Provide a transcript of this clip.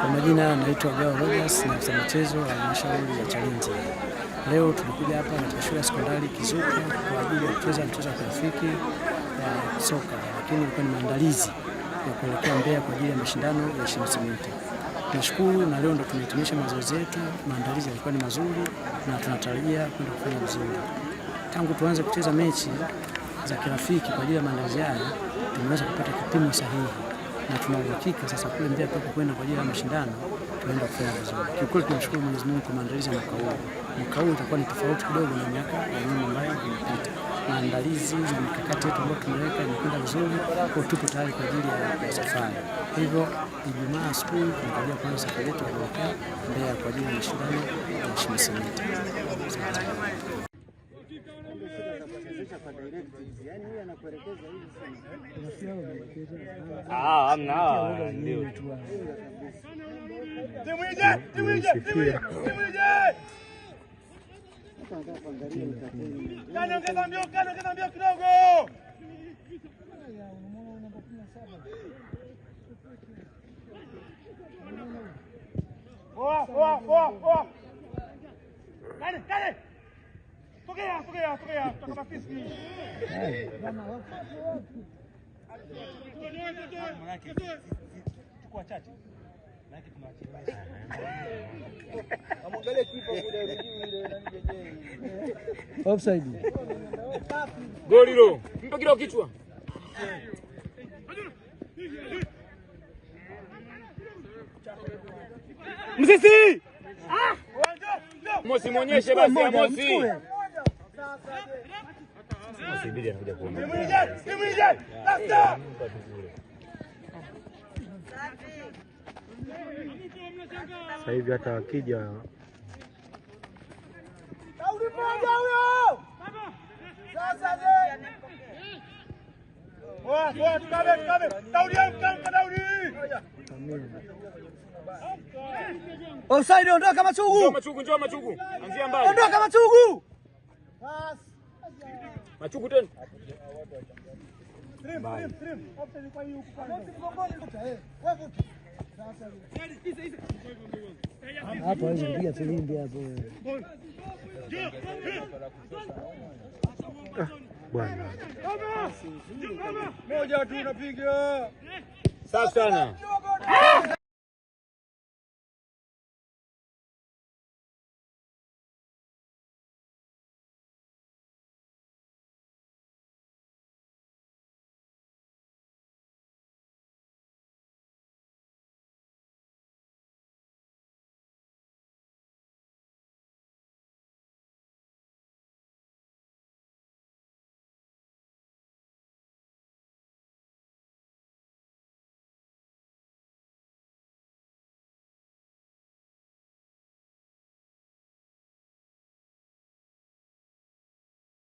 Kwa majina naitwa Gao Rogers, ni afisa michezo wa halmashauri ya Chalinze. Leo tulikuja hapa katika shule ya sekondari Kizuka kwa ajili ya kucheza mchezo wa kirafiki wa soka, lakini ilikuwa ni maandalizi ya kuelekea Mbeya kwa ajili ya mashindano ya Shimisementi. Nashukuru na leo ndo tumehitimisha mazoezi yetu, maandalizi yalikuwa ni mazuri na tunatarajia kwenda kufanya vizuri. Tangu tuanze kucheza mechi za kirafiki kwa ajili ya maandalizi haya, tumeweza kupata kipimo sahihi na tuna uhakika sasa kule Mbeya kwenda kwa ajili ya mashindano tunaenda kufanya vizuri. Kiukweli tunamshukuru Mwenyezi Mungu kwa maandalizi ya mwaka huu. Mwaka huu itakuwa ni tofauti kidogo na miaka ya nyuma ambayo imepita. Maandalizi na mikakati yetu ambayo tumeweka imekwenda vizuri, kwa tupo tayari kwa ajili ya safari. Hivyo Ijumaa asubuhi tunatarajia kuanza safari yetu kuelekea Mbeya kwa ajili ya mashindano ya Shimisementi. Ah, ndio. Ongeza mbio kidogo. Poa, poa, poa, poa. Kale, kale. Sogea, sogea, sogea. Toka mafiski. Chukua chache. Offside. Goli hilo. Mpe kidogo kichwa. Msisi! Mosi muonyeshe basi Amosi. Mosi bidi anakuja kuona. Sasa hivi hata wakija Daudi mmoja huyo. Sasa je. Poa, poa, tukabe, tukabe. Daudi amka, Daudi. Offside, ondoka Machugu. Njoo Machugu, njoo Machugu. Anzia mbali. Ondoka Machugu. Machugu tena. Trim, trim, trim. Offside kwa hiyo huku kwanza. Hapo hawezi kupiga filimbi hapo. Bwana Moja tu unapiga. Safi sana.